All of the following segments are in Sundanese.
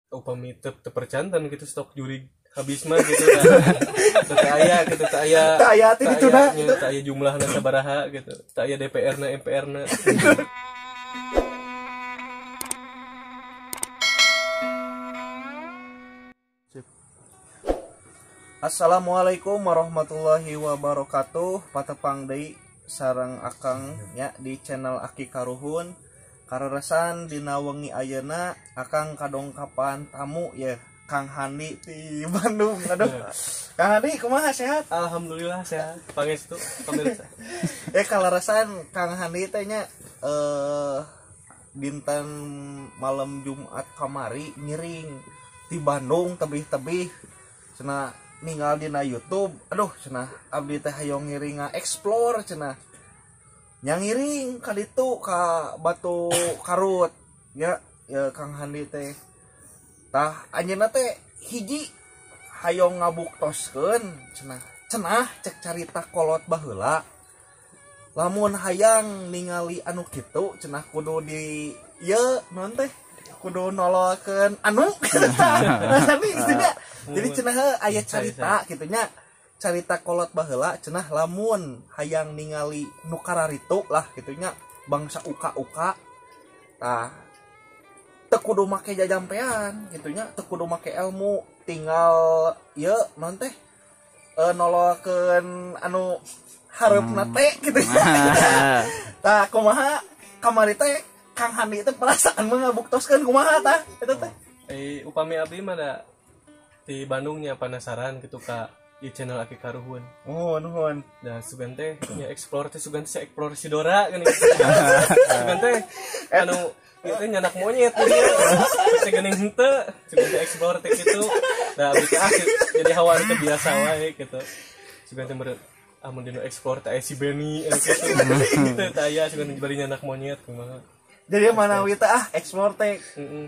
Upami teu percanten gitu stok jurig habis mah gitu teu aya gitu teu aya teu aya teh dituna teu aya jumlahna sabaraha gitu teu aya DPR-na MPR-na. Assalamualaikum warahmatullahi wabarakatuh. Patepang deui sareng Akang nya di channel Aki Karuhun. Kareresan dina wengi ayeuna Akang kadongkapan tamu ya Kang Handi di Bandung. Aduh. Kang Handi kumaha sehat? Alhamdulillah sehat. Pangestu pamirsa. Kaleresan Kang Handi teh nya dinten malam Jumat kamari ngiring di Bandung tebih-tebih cenah ninggal dina YouTube. Aduh cenah abdi teh hayang ngiring nga-explore cenah. Yang ngiring ka ditu ka Batu Karut ya, ya Kang Handi teh. Tah anjeunna teh hiji hayang ngabuktoskeun cenah. Cenah cek carita kolot baheula. Lamun hayang ningali anu kitu cenah kudu di ieu naon teh kudu nolokeun anu nah, jadi cenah aya carita kitu nya. Carita kolot baheula cenah lamun hayang ningali nu kararitu lah kitu nya bangsa uka-uka tah teu kudu make jajampean kitu nya teu kudu make ilmu tinggal ieu naon teh nolokeun anu hareupna teh kitu nya. Tah kumaha kamari teh Kang Handi teh perasaan mah ngabuktoskeun kumaha tah eta teh. Upami abdi mah da di Bandungnya penasaran kitu ka di channel Aki Karuhun. Oh, nuhun. Nah, sugan teh nya explore teh sugan teh explore si Dora geuning. Sugan teh anu ieu teh nyanak monyet gitu. Teh geuning henteu, sugan teh explore teh kitu. Nah, abdi teh jadi hawa teh biasa wae gitu. Sugan teh meureun amun dinu explore teh si Benny anu kitu. Teu teh aya sugan teh bari nyanak monyet kumaha. Jadi manawi teh explore teh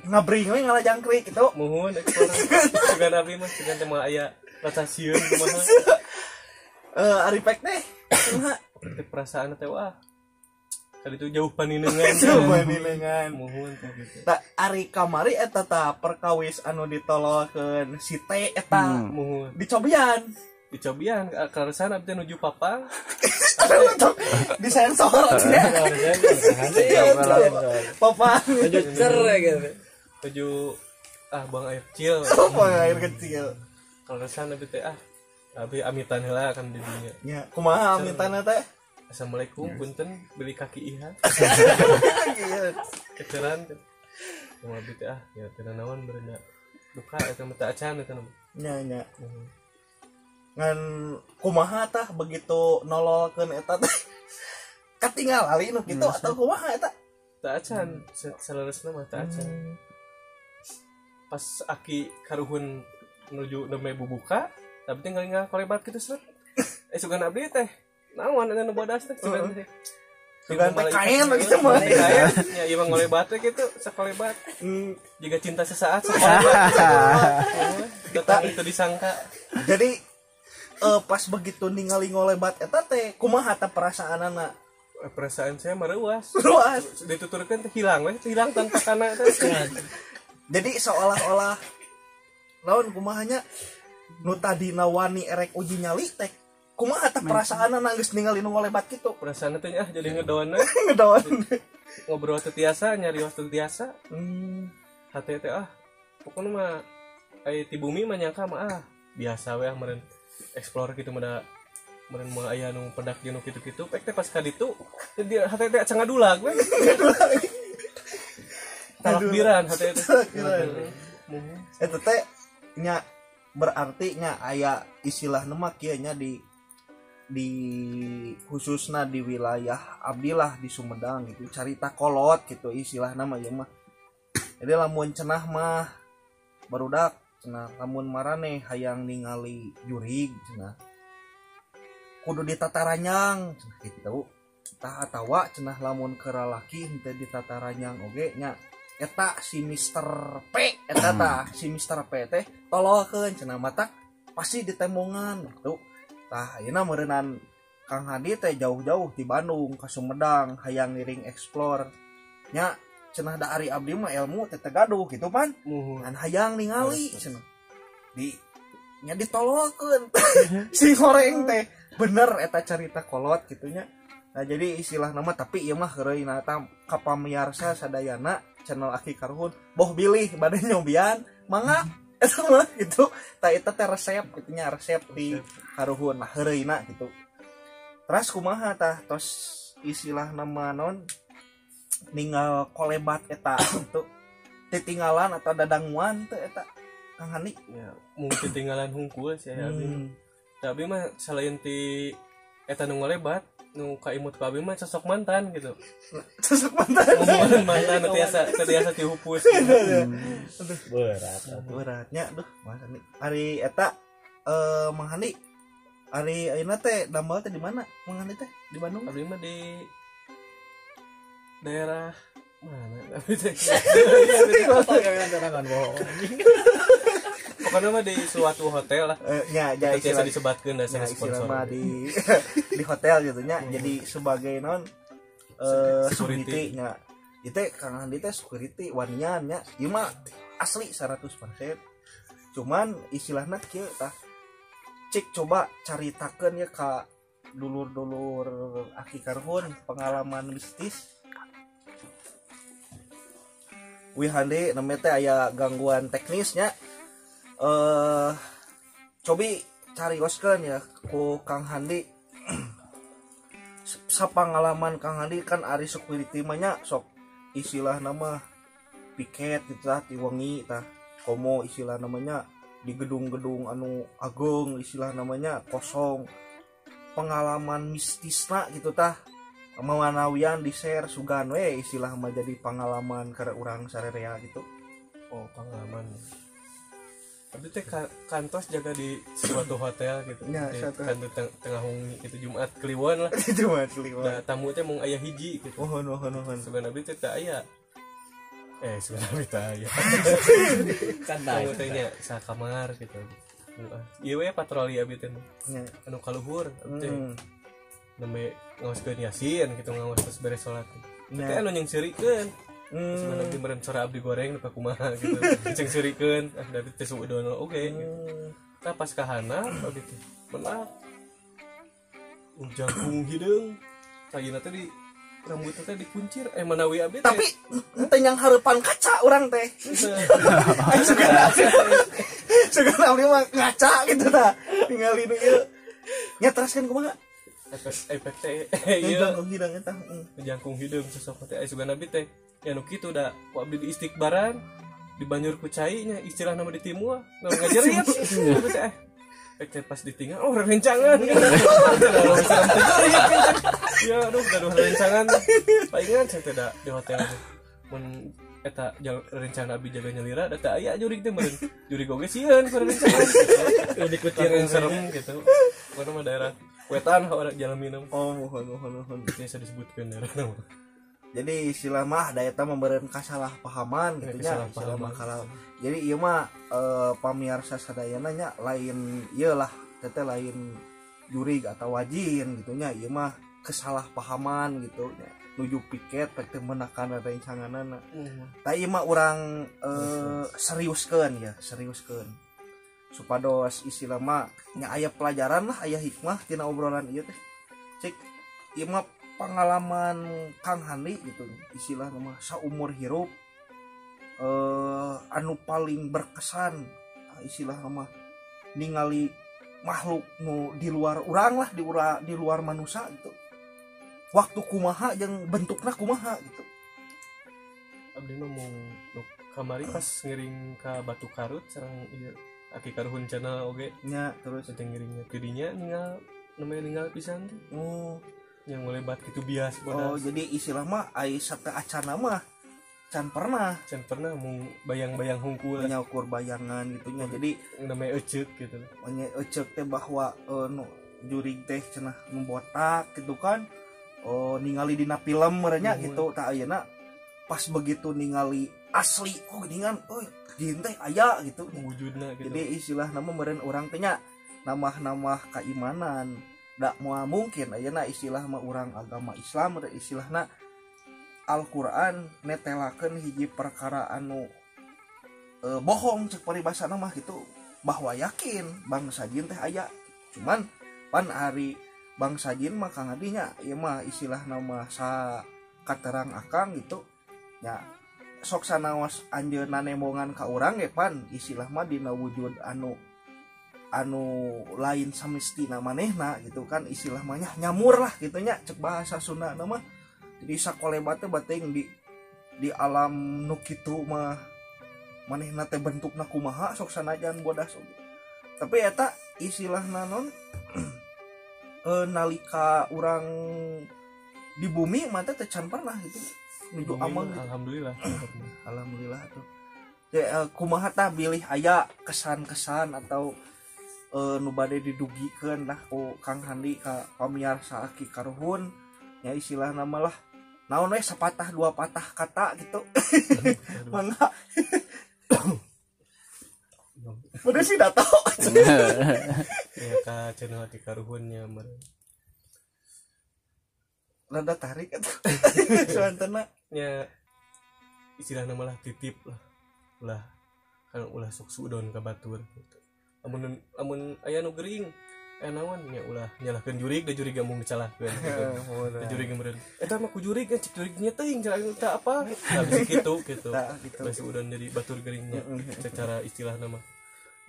ngabring we ngalajangkrik kitu. Muhun explore. Sugan abdi mah sugan teh moal aya rasa sieun kumaha. Ari pek teh kumaha? Perasaan teh wah. Kali itu jauh paninengan. Jauh paninengan. Muhun teh gitu. Tah ari kamari eta tah perkawis anu ditolokeun si teh eta. Muhun. Dicobian. Dicobian kaleresan abdi nuju papang. Di sensor cenah. Papang. Nuju cer gitu. Nuju buang air kecil. Buang air kecil. Kaleresan abdi teh abdi amitan heula kan di dinya. Nya, kumaha amitanna teh? Assalamualaikum, punten beli kaki iha. Keceran. Kumaha abdi teh ya teu naon beurna duka eta mah teu acan eta mah. Nya nya. Ngan kumaha tah begitu nololkeun eta teh katinggal ali nu kitu atau kumaha eta? Teu acan, saleresna mah teu acan. Pas Aki Karuhun menuju nembe bubuka tapi tinggal ngakolebat kitu seret. Sugan abdi teh naon anu bodas teh sugan teh. Sugan teh kaen gitu mah. Kaen nya ieu mah ngolebat teh kitu sakolebat. Jiga cinta sesaat sakolebat. Kita itu disangka. Jadi pas begitu ningali ngolebat eta teh kumaha tah perasaanana? Perasaan saya mereuas. Ruas. Dituturkeun teh hilang we, hilang tanpa kana teh. Jadi seolah-olah lawan kumahanya nu tadina wani erek uji nyali teh kumaha tah perasaanna geus ningali nu ngolebat kitu? Perasaan teh jadi ngedown. Ngedown. Ngobrol teu tiasa, nyarios teu tiasa. Hate teh pokona mah aya ti bumi mah nyangka mah biasa we meureun explore gitu mah meureun moal aya nu pedak jeung nu kitu-kitu pek teh pas ka ditu jadi hate teh acan ngadulag we. Talakbiran hate teh. Eta teh nya berarti nya aya istilah mah kieu nya di khususna di wilayah abdilah di Sumedang gitu carita kolot gitu istilahna mah ieu mah. Jadi lamun cenah mah barudak cenah lamun maraneh hayang ningali jurig cenah kudu ditataranyang cenah kitu. Tah atawa cenah lamun keur lalaki henteu ditataranyang oge nya eta si Mr. P eta tah si Mr. P teh tololkeun cenah matak pasti ditembongan gitu. Tah ayeuna meureunnan Kang Handi teh jauh-jauh di Bandung ka Sumedang hayang ngiring explore nya Cenah da ari abdi mah ilmu teh teu gaduh gitu pan. Ngan hayang ningali cenah. Di nya ditololkeun. Si horeng teh bener eta carita kolot gitunya. Nah jadi istilah nama tapi ieu mah heureuyna ta ka pamiarsa sadayana channel Aki Karuhun boh bilih bade nyobian mangga eta mah gitu. Ta eta teh resep kitu nya, resep di Karuhun lah heureuyna gitu. Terus kumaha tah tos istilah nama non ninggal kolebat eta gitu. Titinggalan atau dadanguan teh eta Kang Handi ya, mung titinggalan hungkul sih ya abi. Tapi mah selain ti eta nu ngolebat nu kaimut ku abi mah sosok mantan gitu. Sosok mantan. Omongan mantan teu dihupus. Aduh berat. Beratnya aduh Mas Handi. Ari eta Mang Handi ari ayeuna teh damel teh di mana? Mang Handi teh di Bandung? Abdi mah di daerah mana? Abdi teh. Pokoknya mah di suatu hotel lah. Nya, biasa disebatkeun da sponsor. Mah di di hotel gitu nya. Jadi sebagai non security nya. Itu Kang Handi teh security wanian nya. Ieu mah asli 100%. Cuman istilahna kieu tah. Cik coba caritakeun ya ka dulur-dulur Aki Karuhun pengalaman mistis. Wih Handi namanya teh aya gangguan teknisnya. Cobi carioskeun ya ku Kang Handi. Sapangalaman Kang Handi kan ari security mah nya sok istilah nama piket gitu tah ti wengi tah komo istilah namanya di gedung-gedung anu agung istilah namanya kosong. Pengalaman mistisna gitu tah mawanawian di share sugan we istilah mah jadi pengalaman keur urang sarerea gitu. Oh, pengalaman. Abdi teh kantos jaga di suatu hotel gitu. Ya, kantos tengah wengi gitu Jumat Kliwon lah. Jumat Kliwon. Nah, tamu teh mung aya hiji gitu. Mohon mohon mohon. Sugan abdi teh teu aya. Sugan abdi teu aya. Santai. Tamu teh nya sakamar gitu. Ieu we patroli abdi teh. Anu kaluhur abdi teh. Nembe ngaoskeun Yasin gitu ngaos terus beres salat. Teh anu nyengseurikeun. Sebenarnya abdi meureun sora abdi goreng duka kumaha gitu. Cengseurikeun, ah da teh suudon oge gitu. Tah pas ka handap abdi teh benak. Jangkung hideung. Tayina teh di rambutna teh dikuncir manawi abdi teh. Tapi teh yang hareupan kaca urang teh. Sugan abdi mah ngaca gitu tah. Ningali nu ieu. Nya teraskeun kumaha? Efek teh ieu jangkung hideung eta. Jangkung hideung sosok teh sugan abdi teh. Ya nu kitu da ku abdi di istikbaran dibanyur ku cai nya istilah nama di timur nu ngajerit. Terus teh pas ditinggal oh rencangan. Ya aduh gaduh rencangan. Palingan saya teh da di hotel mun eta rencana abdi jaga nyalira da teu aya jurig teh meureun. Jurig oge sieun ku rencangan. Dikutir serem gitu. Pokona mah daerah wetan orang jalan minum. Oh mohon mohon mohon. Biasa disebutkeun daerah mah. Jadi istilah mah da eta membeureun kasalahpahaman gitu nya, istilah mah kalau. Jadi ieu mah pamiarsa sadayana nya lain ieu lah, teh lain jurig atau wajin gitu nya, ieu mah kesalahpahaman gitu nya. Nuju piket pek teh menakan rencanganana. Tah ieu mah urang seriuskeun ya, seriuskeun. Supados istilah mah nya aya pelajaran lah, aya hikmah tina obrolan ieu teh. Cik ieu mah pengalaman Kang Handi gitu istilah nama saumur hirup anu paling berkesan istilah nama ningali makhluk nu di luar urang lah di luar manusia gitu waktu kumaha jeung bentukna kumaha gitu. Abdi mah mau nu kamari pas ngiring ka Batu Karut sareng ieu Aki Karuhun channel oge nya terus teh ngiringnya ke dinya ninggal namanya ninggal pisan teh. Oh yang ngelebat gitu bias bodas. Oh jadi istilah mah ai sate acana mah can pernah mung bayang-bayang hungkul nyaukur bayangan gitu nya. Jadi namanya eceuk gitu nya eceuk teh bahwa nu jurig teh cenah membotak gitu kan. Oh ningali dina film merenya gitu tah ayeuna pas begitu ningali asli oh geuningan euy jin teh aya gitu wujudna gitu. Jadi istilah nama meureun urang teh nya nambah-nambah keimanan. Dak moal mungkin ayeuna istilah mah urang agama Islam istilahna Al-Qur'an netelakeun hiji perkara anu bohong cek paribasana mah gitu bahwa yakin bangsa jin teh aya cuman pan ari bangsa jin mah Kang Adi nya ieu mah istilahna mah sa katerang akang gitu nya sok sanaos anjeunna nembongan ka urang ge pan istilah mah dina wujud anu lain samestina manehna gitu kan istilah mah nyamur lah gitu nya cek bahasa Sunda mah. Jadi sakolebat teh bating di alam nu kitu mah manehna teh bentukna kumaha sok sanajan bodas oge. Tapi eta istilahna non nalika urang di bumi mah teh can pernah gitu nuju amang gitu. Alhamdulillah. Alhamdulillah tuh. Ya, kumaha tah bilih aya kesan-kesan atau nu bade didugikeun lah ku Kang Handi ka pamiarsa Aki Karuhun nya istilah nama lah naon we sepatah dua patah kata gitu. Mangga. Udah sih dah tahu. Ya ka channel Aki Karuhunnya meureun. Rada tarik atuh. Soantena nya istilah nama lah titip lah. Ulah kan ulah sok suudon ka batur gitu. Amun aya nu gering aya naon nya ulah nyalahkeun jurig da jurig mung dicalahkeun gitu. Da jurig meureun eta mah ku jurig cek jurignya teuing cenah teu apa. Nah bisa kitu gitu. Ulah suudon jadi batur geringnya secara istilah nama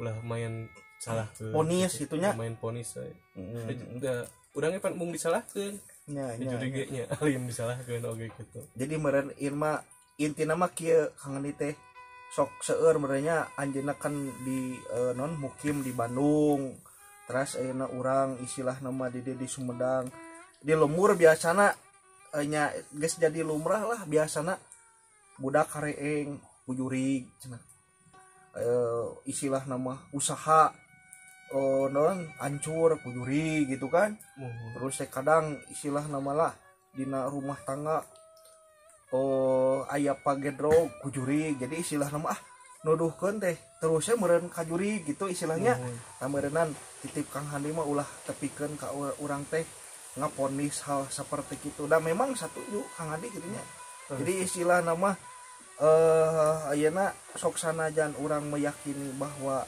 ulah main salah ke ponis gitu nya. Main ponis we. Da urang ge pan mung disalahkeun. Nya jurig nya alim disalahkeun oge gitu. Jadi meureun irma intina mah kieu Kang Andi teh sok seueur meureunnya anjeunna kan di non mukim di Bandung. Terus ayeuna urang istilah nama di Sumedang. Di lembur biasana nya geus jadi lumrah lah biasana budak kareeng ku jurig cenah. Istilah nama usaha non hancur ku jurig gitu kan. Terus kadang istilah nama lah dina rumah tangga aya pagedro ku jurig. Jadi istilah nama nuduhkeun teh terusnya meureun ka jurig gitu istilahnya. Tah meureunnan titip Kang Handi mah ulah tepikeun ka urang teh ngaponis hal seperti kitu. Da memang satuju Kang Handi kitu nya. Jadi istilah nama ayeuna sok sanajan urang meyakini bahwa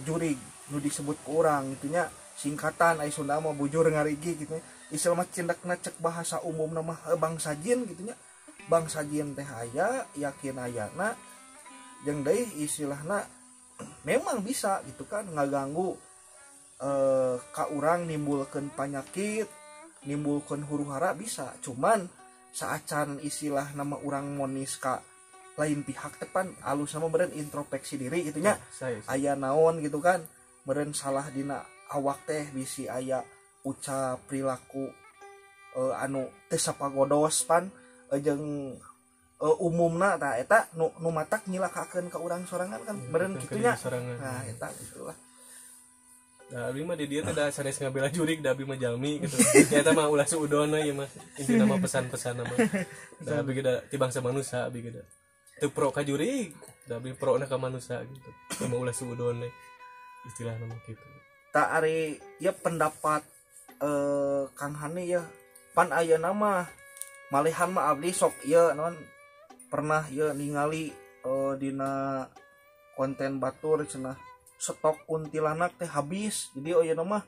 jurig nu disebut ku urang gitu nya singkatan ai Sunda mah bujur ngarigi gitu nya. Istilah mah cindakna cek bahasa umumna mah bangsa jin gitu nya. Bangsa jin teh aya yakin ayana jeung deui istilahna memang bisa gitu kan ngaganggu ka urang nimbulkeun panyakit, nimbulkeun huru-hara bisa. Cuman saacan istilah nama urang monis ka lain pihak teh pan alus sama meureun introspeksi diri gitu nya. Aya naon gitu kan meureun salah dina awak teh bisi aya ucap perilaku anu teu sapagodos pan jeung umumna tah eta nu matak nyilakakeun ka urang sorangan kan meureun kitu nya. Nah eta gitulah. Nah abdi mah di dieu teh da sanes ngabela jurig da abdi mah jalmi gitu. Ya eta mah ulah suudon we ieu mah intina mah pesan-pesan mah. Da abdi ge da ti bangsa manusia abdi ge da. Teu pro ka jurig, da abdi pro na ka manusia gitu. Ieu mah ulah suudon we istilahna mah kitu. Tah ari ieu pendapat Kang Hani ya pan ayeuna mah malihan mah abdi sok ieu naon pernah ieu ningali dina konten batur cenah stok kuntilanak teh habis. Jadi ayeuna mah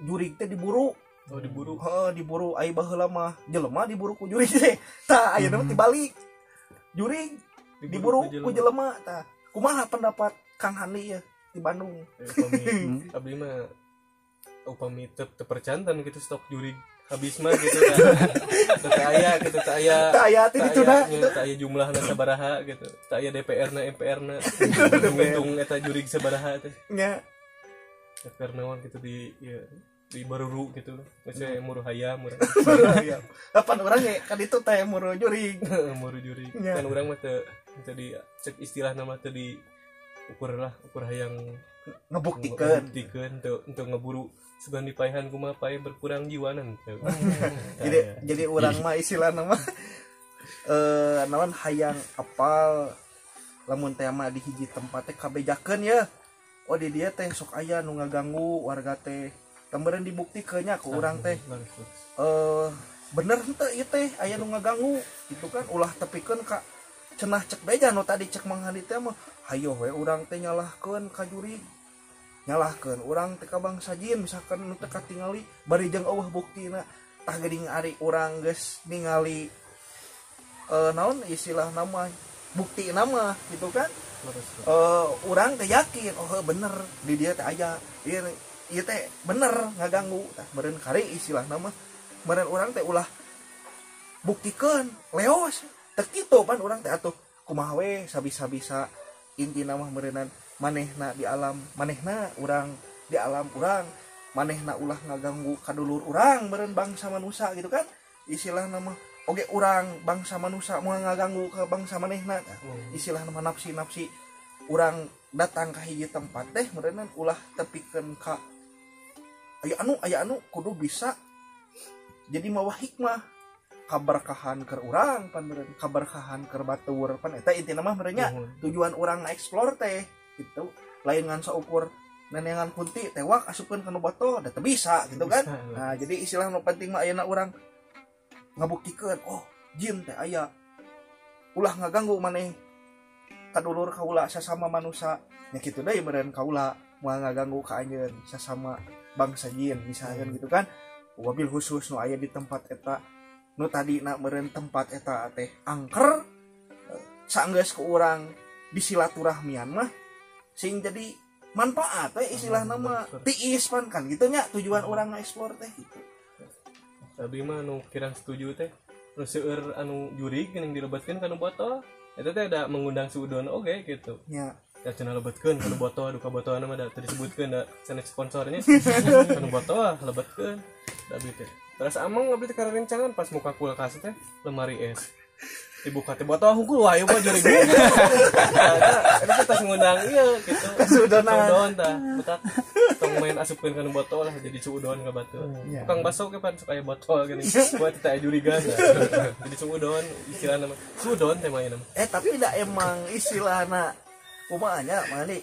jurig teh diburu. Oh diburu. Heeh diburu ai baheula mah jelema diburu ku jurig teh. Tah ayeuna mah tibalik. Jurig diburu ku jelema tah. Kumaha pendapat Kang Hani ya di Bandung? Abdi mah upami teu percantan gitu stok jurig habis mah gitu kan. Teu aya gitu, teu aya. Teu aya teh dituna gitu. Teu aya jumlahna sabaraha gitu. Teu aya DPR-na MPR-na. Ngitung eta jurig sabaraha teh. Nya. DPR naon gitu di ya, di baruru gitu. Geus muru hayam muru. Muru hayam. Kapan urang ge ka ditu teh muru jurig. Muru jurig. Kan urang mah teu di cek istilah nama teu di ukur lah, ukur hayang ngebuktikeun. Ngebuktikeun teu ngeburu sugan dipaehan kumaha pae berkurang jiwana teu. Jadi urang mah istilahna mah naon hayang apal lamun teh mah di hiji tempat teh kabejakeun ya. Oh di dieu teh sok aya nu ngaganggu warga teh. Teu meureun dibuktikeun nya ku urang teh. Bener henteu ieu teh aya nu ngaganggu gitu kan ulah tepikeun ka cenah cek beja nu tadi cek Mang Handi teh mah hayoh we urang teh nyalahkeun ka jurig. Nyalahkeun urang teh ka bangsa jin misalkan nu teh katingali bari jeung eueuh buktina tah geuning ari urang geus ningali naon istilah nama bukti nama gitu kan. Urang teh yakin oh bener di dia teh aya ieu teh bener ngaganggu tah meureun kari istilah nama meureun urang teh ulah buktikeun leos teu kitu pan urang teh atuh kumaha we sabisa-bisa intina mah meureunan manehna di alam manehna urang di alam urang manehna ulah ngaganggu ka dulur urang meureun bangsa manusia gitu kan istilah nama oge urang bangsa manusia moal ngaganggu ke bangsa manehna istilah nama nafsi-nafsi urang datang ka hiji tempat teh meureunnan ulah tepikeun ka aya anu kudu bisa jadi mawa hikmah kaberkahan keur urang pan meureun kaberkahan keur batur pan eta intina mah meureun nya tujuan urang explore teh gitu lain ngan saukur nenengan kunti tewak asupkeun kana botol da teu bisa gitu kan. Nah jadi istilah nu penting mah ayeuna urang ngabuktikeun oh jin teh aya ulah ngaganggu maneh kadulur kaula sasama manusia nya kitu deui meureun kaula moal ngaganggu ka anjeun sasama bangsa jin misalkan gitu kan. Wabil khusus nu aya di tempat eta nu tadina meureun tempat eta teh angker saenggeus ku urang disilaturahmian mah sing jadi manfaat teh istilahna mah tiis pan kan gitu nya tujuan urang ngaeksplor teh gitu. Abi mah nu kirang setuju teh nu seueur anu jurig geuning dilebatkeun kana botol eta teh ada mengundang suudon oge gitu nya. Ya cenah lebetkeun kana botol duka botolna mah da teu disebutkeun da cenah sponsornya kana botol lebetkeun da abdi teh. Terus amang abdi teh karencangan pas muka kulkas teh lemari es dibuka teh botol hungkul wah ieu mah jurig. Eta teh tas ngundang ieu gitu. Suudon tah betak tong main asupkeun kana botol lah jadi suudon ka batur. Tukang baso ge pan sok aya botol geuning. Buat teh jurigan. Jadi suudon istilahna mah. Suudon teh mah. Tapi da emang istilahna kumaha nya Mang Andi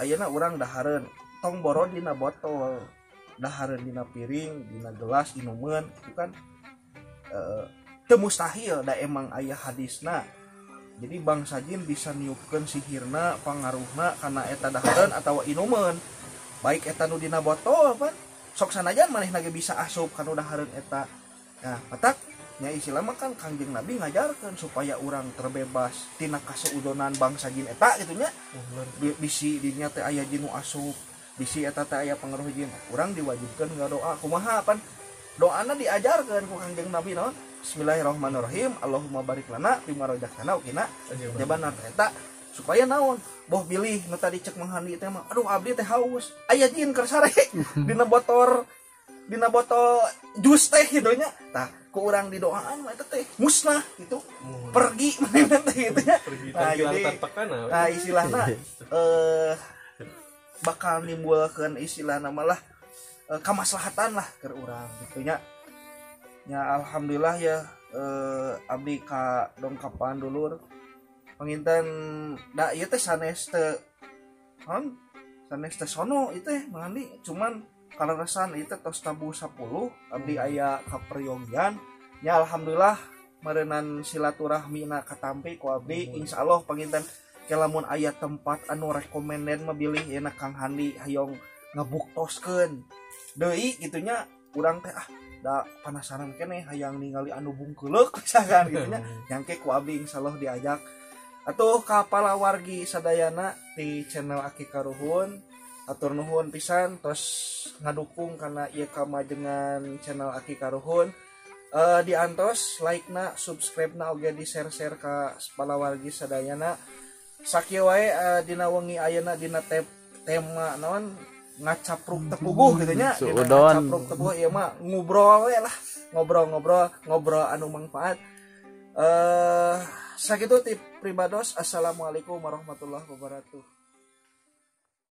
ayeuna urang dahareun tong boro dina botol dahareun dina piring dina gelas inumeun itu kan teu mustahil da emang aya hadisna jadi bangsa jin bisa niupkeun sihirna pangaruhna kana eta dahareun atawa inumeun baik eta nu dina botol pan sok sanajan manehna ge bisa asup kana dahareun eta. Nah matak nya istilah mah kan Kangjeng Nabi ngajarkeun supaya urang terbebas tina kaseudonan bangsa jin eta gitu nya. Bisi dinya teh aya jin nu asup, bisi eta teh aya pengaruh jin. Urang diwajibkeun ngadoa kumaha pan doana diajarkeun ku Kangjeng Nabi naon? Bismillahirrahmanirrahim. Allahumma barik lana fima razaqtana wa qina adzabannar. Eta supaya naon? Boh bilih nu tadi cek Mang Handi teh mah aduh abdi teh haus. Aya jin keur sare dina botol jus teh gitu nya. Tah ku urang didoaan mah eta teh musnah gitu. Pergi manehna teh gitu nya. Nah, jadi nah istilahna bakal nimbulkeun istilahna malah kamaslahatan lah keur urang gitu nya. Nya alhamdulillah ya abdi ka dongkapan dulur. Panginten da ieu teh sanes teu sanes teh sono ieu teh Mang Andi cuman kaleresan ieu teh tos tabuh 10 abdi aya kaperyogian nya alhamdulillah meureunan silaturahmina katampi ku abdi insyaallah panginten lamun aya tempat anu recommended mah bilih yeuna Kang Handi hayong ngabuktoskeun deui kitu nya urang teh da penasaran keneh hayang ningali anu bungkeuleuk misalkan kitu nya nyangke ku abdi insyaallah diajak atuh ka palawargi sadayana di channel Aki Karuhun. Atur nuhun pisan tos ngadukung karena ieu kamajengan channel Aki Karuhun. Diantos like na, subscribe na oge di share-share ka palawargi sadayana. Sakieu wae dina wengi ayeuna dina tema naon ngacapruk tepuguh gitu nya. Dina ngacapruk tepuguh ieu mah ngobrol we lah, ngobrol-ngobrol, ngobrol anu manfaat. Sakitu ti pribados. Assalamualaikum warahmatullahi wabarakatuh.